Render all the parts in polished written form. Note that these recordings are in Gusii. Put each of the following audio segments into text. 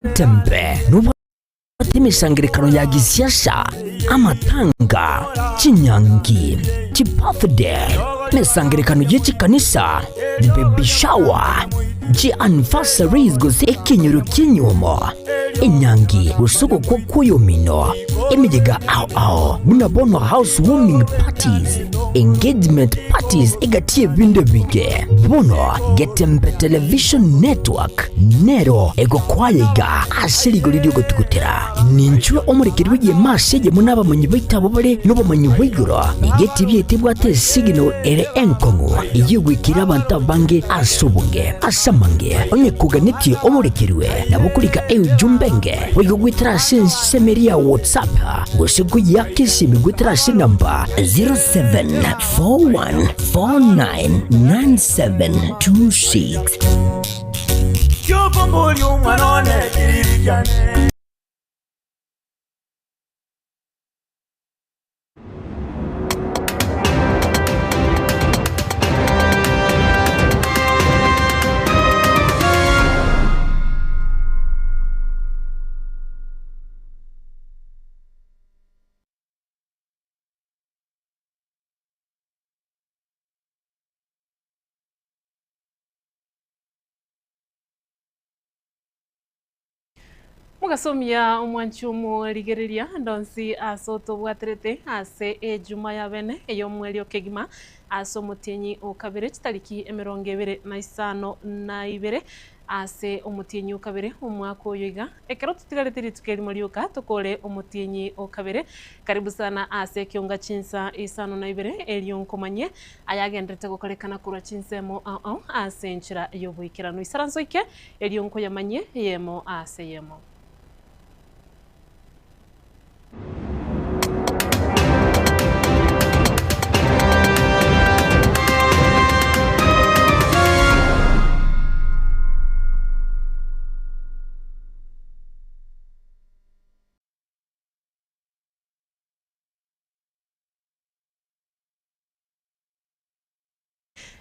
Getembe nobwate emesangererekano ya gisiasa, amatanga, chinyangi, chibirthday, emesangererekano ye chikanisa, baby shower, chianniversaries gose ekenyoro ki'enyuomo, enyangi gose ogokwa kw'oyomino, emeyega ao ao buna bono house warming parties, engagement parties egati y'ebinto ebinge. Bono Getembe Television Network nero egokwaya iga ase rigori ri'ogotugutera. Ninchwe omorekeri bw'egeema ase eyemo n'abamanyi baito abwo bare nobomanyi bwa igoro. Nigo etibi yaito ebwate esignal ere enkong'u eyio egoikera abanto abange ase obonge. Ase amange, onye koganetie omorekerwe, nabo okorika eujumbe enge boigo goetera ase ensemo eria ya WhatsApp gose koyeaka esimi goetera ase enamba 0741499726. Kiokomboria omwana one kiriri kiane. Mogasomia omwanchi omorigereria ndonsi ase otobwaterete ase ejuma ya bene ey'omwerio kegima ase omotienyi o kabere chitariki 25 ase omotienyi o kabere omwaka oyo iga. Ekero totigarete rituko erimo rioka tokore omotienyi o kabere. Karibu sana ase ekionga chinsa isano na ibere erio nkomanyie ayagenderete gokorekana korwa chinsemo ao ao ase enchera y'oboikeranu. Isaranso ike Erio nkoyamanyie eyemo ase eyemo.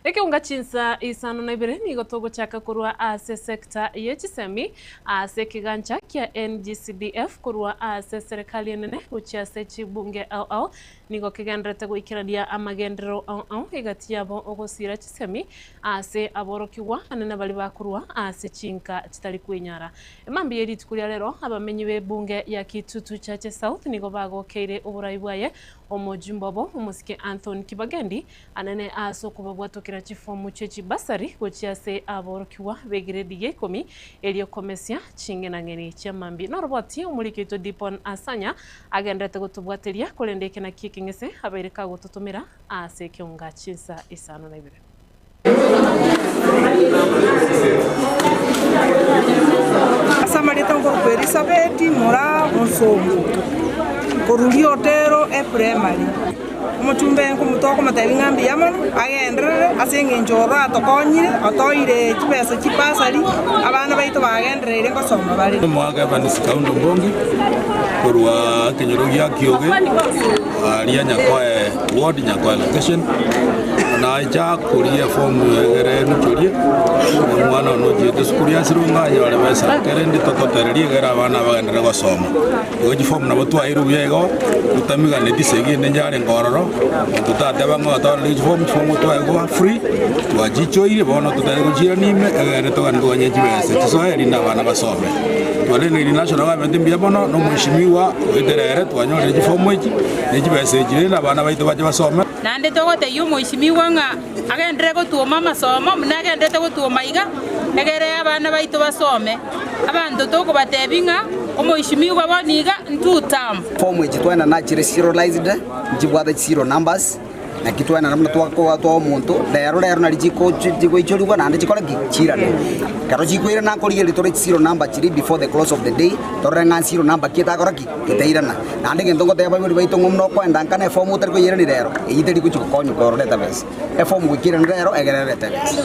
Ekeunga chinsa isano na ibere nigo togochaka korwa ase sector ye chisemi ase ekegancha kia NGCDF korwa ase eserekari enene gochia ase chibunge ao ao nigo kegendererete goikerania amagenderero ao ao egati yabo ogosira chisemi ase aborokigwa anene baria bakorwa ase chinka chitari kwenyara. Emambia ye rituko ria rero abamenyi b'ebunge ya Kitutu Chache South nigo bagokeire oborai bwaye omojumbe obo omosike Anthony Kibagendi Anene ase okobabwatokera chifomu chie chibasari gochia ase aborokigwa b'egiredi gia ikomi, erio komesia ching'enang'eni chi'amambia. Noroboti omoriki oito Dipon Asanya agenderete gotobwateria, korende eke nakio ekeng'ese abeire kagototomera ase ekeonga chinsa isano na ibere. Ase amarieta nkorokwa Elisabeti Moraa Onsongo, korwa Riotero Eprimary. Omochumba tokomotebia ng'a mbuya mono, agenderere ase eng'encho oro atokonyire, otoire chibesa chibasari, abana baito bagendereire ngosoma bare. Omogaka Evans Kaundo Mbongi korwa ekenyoro gia Kioge aria Nyakoe ward Nyakoe location nacha koria efomu egere eruchorie omwana one ochiete esukuru ya Sironga anyore besa kerende togotereria egere abana bagenderere gosoma. Igo chifomu nabo twaeirwe buya igo, totamiganeti esegi ende yarenge ororo, monto tateba ng'a otoorere chifomu, chifomu twaegwa free, twachichoirie bono totari gochiirania ime, egere togende toganye chibesa chisoe erinde abana basome. Twarengereiri national government mbuya mono, na omweshimiwa oetere ere twanyorire chifomu echi, ne chibesa echi rende abana baito bache basome. Naende togotebia omweshimiwa ng'a agenderere gotwoma amasomo buna agendererete gotwoma iga, egere abana baito basome. Abanto tokobatebia ng'a omoisimigwa bono iga ntutam. Form echi twaenana nachire serialized, nchibwate serial numbers, naki twaenana buna twakoa twaa omonto, rero rero nari chiko chigoichorigwa naende chikore ki? Chiirane. Ekero chikoirana nkorigereria tore chiserial number chiria before the close of the day, torore ng'a serial number ki etakora ki? Etairana. Naende egento ngotebia abaibori baito ng'a buna okoenda nka na eform otari koyeirania rero, eyio teri gochi gokonya korora etabesa. Eform goika eirane rero, egere erete ebesa.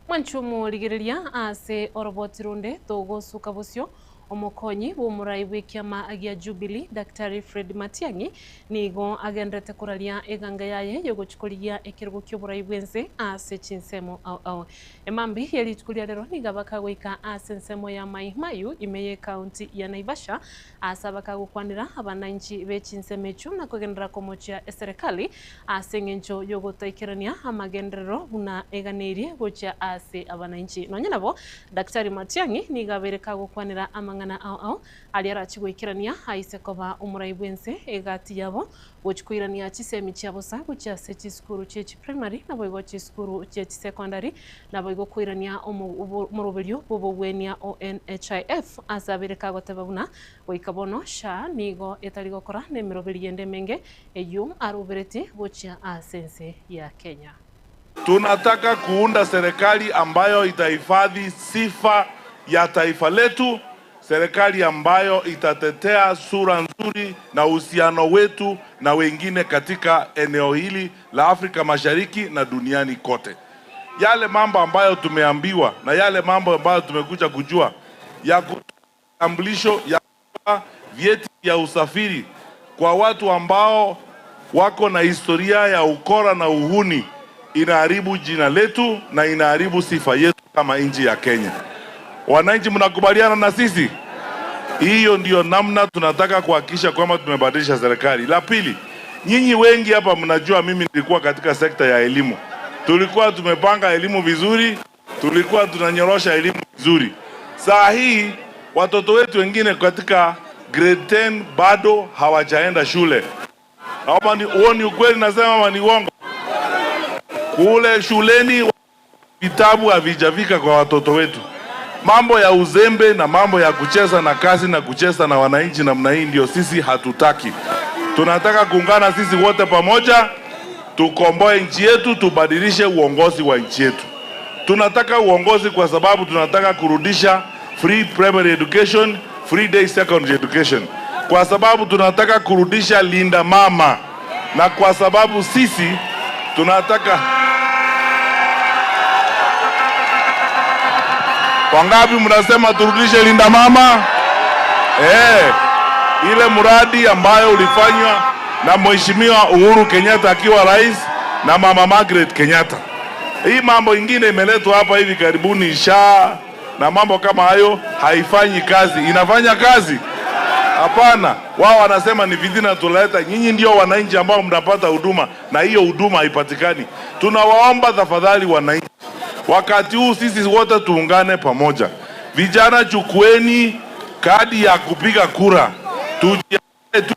Mwanche omorigereria ase oroboti ronde togosuka bosio. Omokonyi bw'omorai bw'ekiama gia Jubilee, Daktari Fred Matiang'i, nigo agenderete koraria eganga yaye y'ogochia korigia ekerogo ki'oborai bw'ense ase chinsemo ao ao. Emambia ye rituko ria rero nigo abakagoika ase ensemo ya Mai Mahiu ime y'ecounty ya Naivasha ase abakagokwanera abananchi be chinsemo echio na kogenderera komochia eserekali ase eng'encho y'ogotaikerania amagenderero buna eganeirie gochia ase abananchi. Nonya nabo, Daktari Matiang'i nigo abeire kagokwanera amang'ana ao ao aria arachie goikerania aise koba omorai bw'ense egati yabo gochia koirania chisemi chia bosa gochia ase chisukuru chie chiprimary naboigo chisukuru chie chisekondari naboigo koirania omoroberio bw'obogwenia o NHIF ase abeire kagoteba buna goika bono SHA nigo etari gokora nemeroberi yende emenge eyio aroberetie gochia ase ense ya Kenya. Tunataka kuunda serikali ambayo itahifadhi sifa ya taifa letu, serikali ambayo itatetea sura nzuri na uhusiano wetu na wengine katika eneo hili la Afrika Mashariki na duniani kote. Yale mambo ambayo tumeambiwa na yale mambo ambayo tumekuja kujua ya kutambulisho ya vyeti vya usafiri kwa watu ambao wako na historia ya ukora na uhuni inaharibu jina letu na inaharibu sifa yetu kama nchi ya Kenya. Wananchi, mnakubaliana na sisi? Hiyo ndiyo namna tunataka kuhakikisha kwamba tumebadilisha serikali. La pili, nyinyi wengi hapa mnajua mimi nilikuwa katika sekta ya elimu. Tulikuwa tumepanga elimu vizuri, tulikuwa tunanyorosha elimu vizuri. Saa hii watoto wetu wengine katika grade 10 bado hawajaenda shule. Ama ni huo ni ukweli nasema ama ni uongo? Kule shuleni vitabu havijafika kwa watoto wetu. Mambo ya uzembe na mambo ya kucheza na kazi na kucheza na wananchi namna hii ndio sisi hatutaki. Tunataka kuungana sisi wote pamoja, tukomboe nchi yetu, tubadilishe uongozi wa nchi yetu. Tunataka uongozi kwa sababu tunataka kurudisha free primary education, free day secondary education, kwa sababu tunataka kurudisha linda mama, na kwa sababu sisi tunataka Wangapi mnasema turudishe linda mama? Eh, ile mradi ambayo ulifanywa na Mheshimiwa Uhuru Kenyatta akiwa rais na Mama Margaret Kenyatta. Hii mambo ingine imeletwa hapa hivi karibuni SHA na mambo kama hayo haifanyi kazi. Inafanya kazi? Hapana. Wao wanasema ni fitina tuleta. Nyinyi ndio wananchi ambao mnapata huduma na hiyo huduma haipatikani. Tunawaomba tafadhali wananchi, wakati huu sisi wote tuungane pamoja. Vijana, chukueni kadi ya kupiga kura, tujiandae, tu-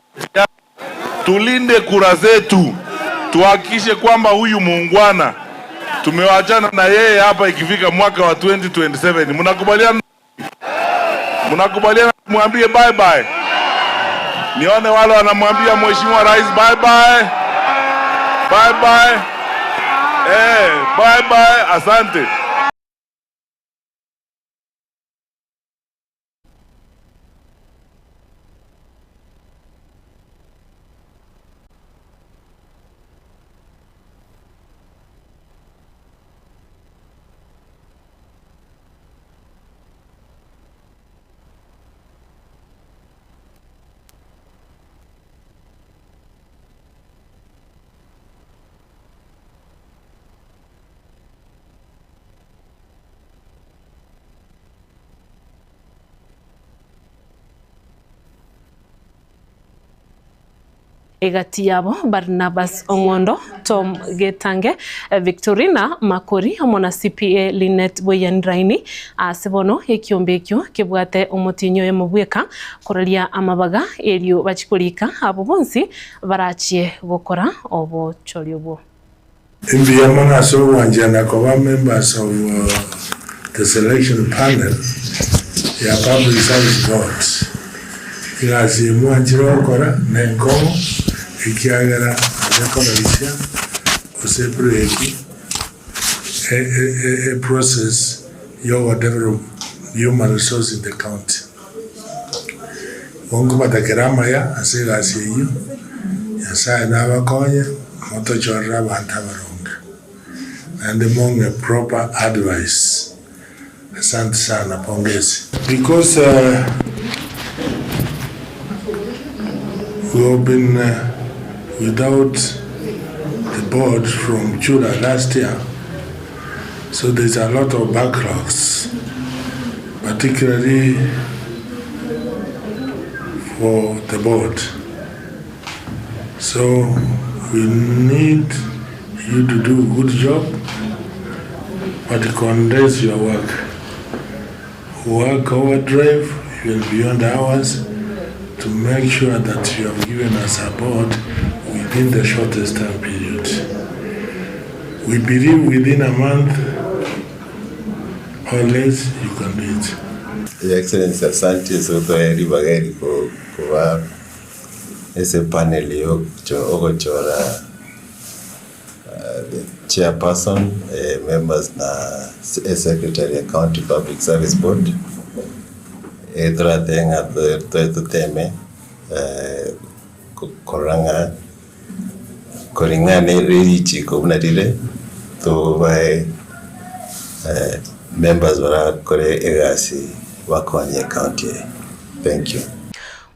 tulinde kura zetu, tuhakikishe kwamba huyu muungwana tumewachana na yeye hapa ikifika mwaka wa 2027. Mnakubaliana? Mnakubaliana mwambie bye bye? Nione wale wanamwambia Mheshimiwa Rais bye bye. Bye bye. Eh, bye bye. Asante. Egati yabo Barnabas Ong'ondo, Tom Getange, Victorina Makori amo na CPA Linet Bweyaniraini ase bono ekiombe ekio kebwate omotienyi oyomo bweka koraria amabaga erio bachie korika abwo bonsi barachie gokora obochori obwo. Imbuya mono ase ogwanchera koba members of the selection panel ya Public Service Board. Egasi eye mwanchire gokora nenkong'u ekiagera onye koroisia gose ebreak eprocess ya ogodevelop human resource in the county. Igo nkobatakera amaya ase egasi eyio, Nyasaye nabakonye motochorere abanto abaronge, naende mong'e proper advice. Asante sana, pongezi. Because. We have been without the board from July last year, so there's a lot of backlogs, particularly for the board. So we need you to do a good job, but condense your work. Work overdrive, even beyond hours, to make sure that you have given us a board within the shortest time period. We believe within a month or less you can do it. Your Excellency asante ase gotoa ribaga eri koba ase epanel ya ogochora the chairperson, members na secretary ya county public service board, toratebe ng'a toteme korora ng'a koreng'ana ne richiko buna rire, tobae members barakore egasi bakonye ecounty eye. Thank you.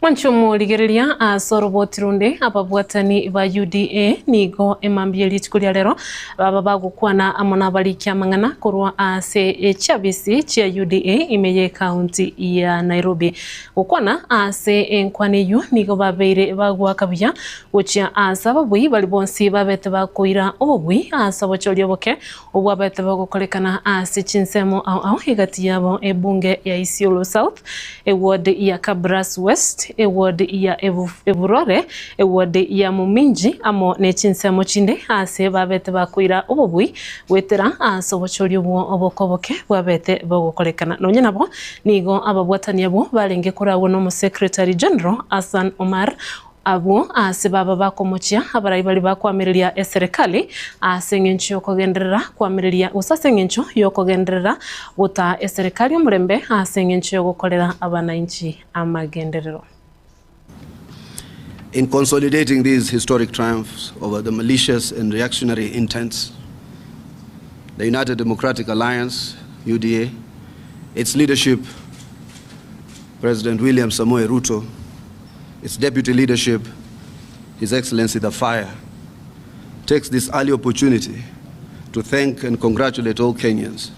Mwanche omorigereria ase oroboti runde ababwatani ba UDA nigo emambia ye rituko ria rero baba bagokwana amo nabariki amang'ana korwa ase echiabisi chia UDA ime ye county ya Nairobi. Gokwana ase enkwana eyio nigo babeire bagoaka buya gochia ase ababui baria bonsi babete bakoira obobui ase obochori oboke obwabete bogokorekana ase chinsemo ao ao egati yabo ebunge ya Isiolo South, eward ya Kabras West, eward ya Eburore, eward ya Muminji amo ne chinsemo chinde ase babete bakoira obobui goetera ase obochori obwo oboke oboke bwabete bogokorekana. Nonye nabo nigo ababwatani abwo barenge koragwa n'Omosecretary General Hassan Omar Abwo aase baba bakomochia abarai baria bakoamereria eserekari ase engencho y'okogenderera koamereria, gose ase engencho y'okogenderera gotaa eserekari omorembe ase engencho y'ogokorera abanainchi amagenderero. In consolidating these historic triumphs over the malicious and reactionary intents, the United Democratic Alliance, UDA, its leadership, President William Samoei Ruto, its deputy leadership, His Excellency the Fire, takes this early opportunity to thank and congratulate all Kenyans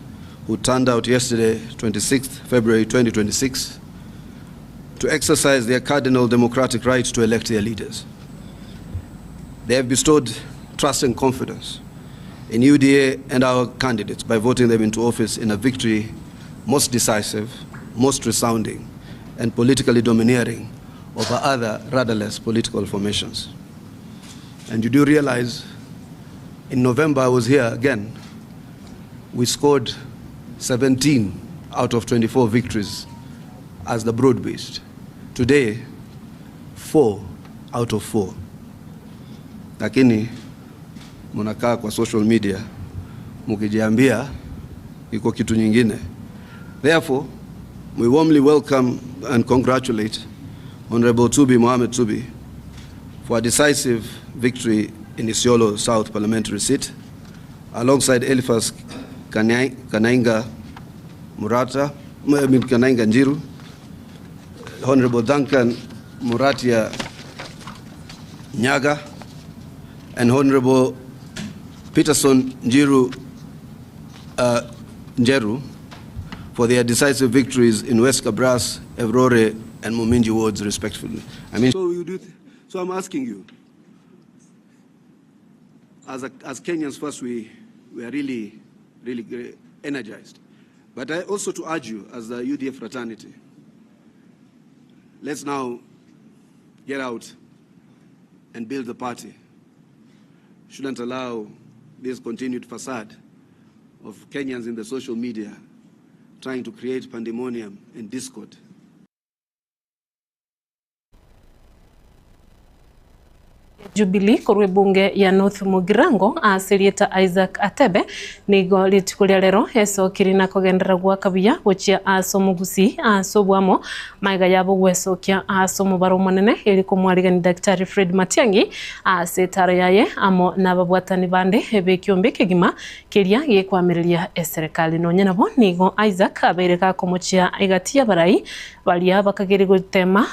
who turned out yesterday, 26th February 2026, to exercise their cardinal democratic right to elect their leaders. They have bestowed trust and confidence in UDA and our candidates by voting them into office in a victory most decisive, most resounding, and politically domineering over other rudderless political formations. And you do realize in November I was here again. We scored 17 out of 24 victories as the broad-based. Today, 4 out of 4. Lakini munakaa kwa social media mukijiambia iko kitu nyingine. Therefore, we warmly welcome and congratulate Honorable Tubi Mohamed Tubi for a decisive victory in Isiolo South parliamentary seat, alongside Eliphas Kanainga Murata, I mean Kanainga Njiru, Honorable Duncan Muratia Nyaga, and Honorable Peterson Njiru Njeru for their decisive victories in West Kabras, Evrore, and Muminji wards, respectively. I mean, so you do. So I'm asking you, as Kenyans, first we are really, really energized. But I also to urge you, as the UDA fraternity, let's now get out and build the party. Shouldn't allow this continued facade of Kenyans in the social media trying to create pandemonium and discord. Jubilee korwa ebunge ya North Mugirango ase erieta Isaac Atebe nigo rituko ria rero esokiri na kogenderera goaka buya gochia ase omogusii ase oboamo magega yabo gwesokia ase omobaro omonene eri komwarigani Daktari Fred Matiang'i ase etaro yaye amo nababwatani bande b'ekiombe ekegima keria gekwamireria eserekari. Nonya nabo nigo Isaac abeire gakomochia egati y'abarai baria bakageri gotema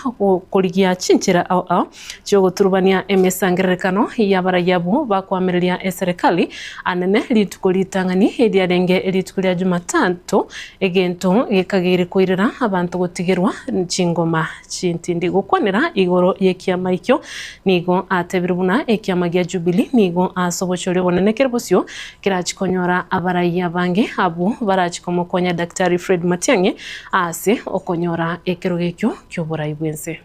korigia chinchera ao ao chi'ogoturubania emesangererekano y'abarai abwo bakoamereria eserekari anene rituko ritang'ani riarenge rituko ria Jumatatu, egento gekageire koirera abanto gotigerwa chingoma chintindi. Gokwanera igoro y'ekiama ekio nigo atebire buna ekiama gia Jubilee nigo ase obochori obonene kere bosio kerachi konyora abarai abange abwo barachi komokonya Daktari Fred Matiang'i ase okonyora ekerogo ekio ki'oborai bw'ense.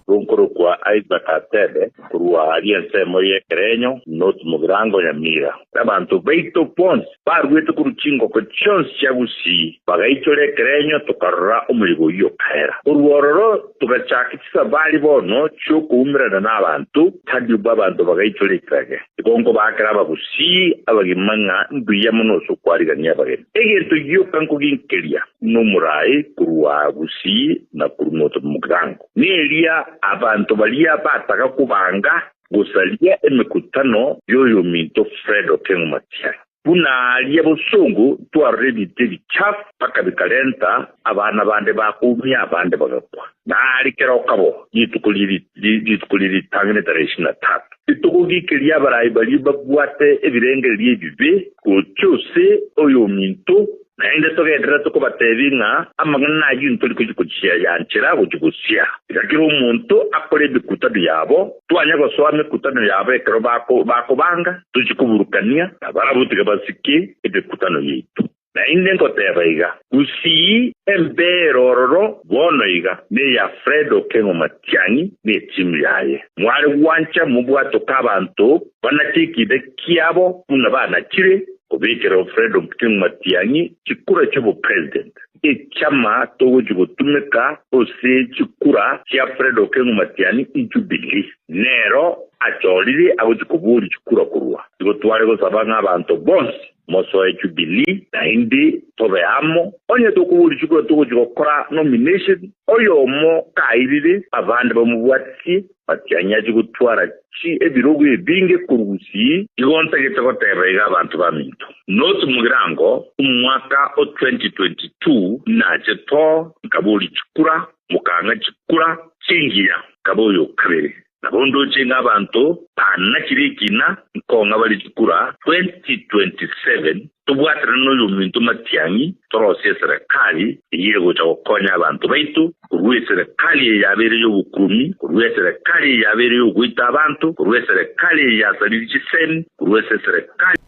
Gonkorokwa Isaac Atebe, korwa aria ensemo y'ekerenyo, North Mugirango, Nyamira. Abanto baito bonsi barwete korwa chingoko chionsi chia Gusii, bagaichora ekerenyo, tokarora omoyega oyio okaera. Korwa ororo togachaka chisabari bono chi'okoumerana nabanto, tari bw'abanto bagaichora ekirage. Igo nkobaakera Abagusii abagima ng'a mbuya mono ase okwarigania abageni. Egento gioka nkoginkeria nomoraai korwa Gusii na korwa North Mugirango, neria abanto baria bataka kobanga gosaria emekutano y'oyominto Fred Okengo Matiang'i. Buna aria bosongo twarora ebinto ebichafu mpaka bikarenta abana bande bakoumia abande bagakwa. Na aria kera okabo rituko rituko rie ritang'ani tarehe ishirini na tatu. Rituko gike ri'abarai baria babwate ebirengererio ebibe gocha ase oyominto Naende togendererete kobateebia ng'a amang'ana ayio ntori gochia gochiayanchera gochia gosia. Tiga kera omonto akore emekutano yabo, twanya gosoa mekutano yabo ekero bakobanga, tochie koburukania, na barabwo tiga basike emekutano yaito. Naende ngoteeba iga, Gusii embeera ororo bono iga neya Fred Okengo Matiang'i ne etimu yaye. Mware gwancha mobwatoke abanto banache ekiina kiabo buna banachire, Kobekera Alfredo King Matiang'i chikura chi'obopresident. Echama togochi gotumeka ase chikura chia Fredo King Matiang'i i Jubilee nero achorire agochi koboria chikura korwa. Igo tware gosaba ng'a abanto bonsi mosoe Jubilee naende tobe amo. Onye tokoboria chikura togochi gokora nomination oyomo kairire abande bamobwatisie. Matiang'i achie gotwara chi ebirogo ebinge korwa Gusii. Igo ntagete goteba iga abanto baminto, North Mugirango omwaka o 2022 nache too nkaboria chikura, mokang'a chikura chingiya nkaba oyo kabere. Nabo ndoche ng'a abanto banachire ekina nkong'a bare chikura 2027 Tobwaterane noyominto Matiang'i torosie eserekari eyio egocha gokonya abanto baito korwa eserekari eye yabeire y'obokurumi, korwa eserekari eye yabeire y'ogoita abanto, korwa eserekari eye yasaririe chisemi, korwa ase eserekari.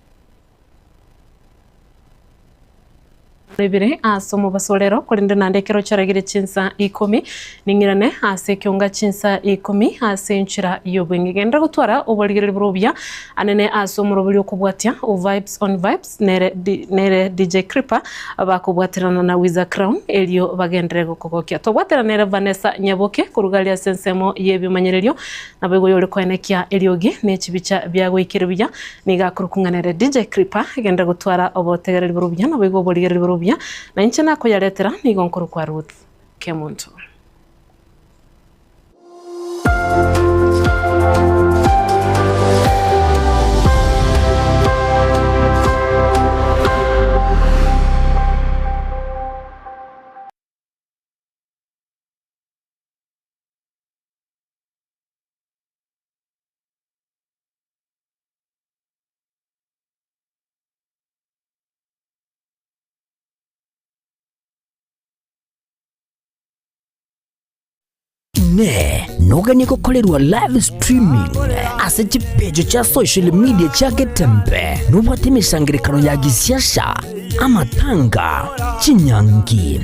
Ibere ase omobaso orero, korende naende ekero chiaragire chinsa ikomi, ning'irane ase ekeonga chinsa ikomi ase enchera y'obweng'e. Genderera gotwara oborigereria bore obuya anene ase omoroberi okobwatia o Vibes on Vibes nere nere DJ Creeper bakobwaterana na Wiza Crown erio bagenderere gokogokia. Tobwaterana nere Vanessa Nyaboke koruga aria ase ensemo y'ebimanyererio Naboigo oyore koenekia eriogi ne chibicha biagoikire buya, nigo akorokwa ng'a nere DJ Creeper, genda gotwara obotegereri bore obuya, naboigo oborigereri bore obuya, na inche nakoyaretera, nigo nkorokwa Ruth Kemunto. Inee! Noganie gokorerwa live streaming ase chipeji chia social media chia Getembe? Nobwate emesangerekano ya gisiasa, amatanga, chinyangi?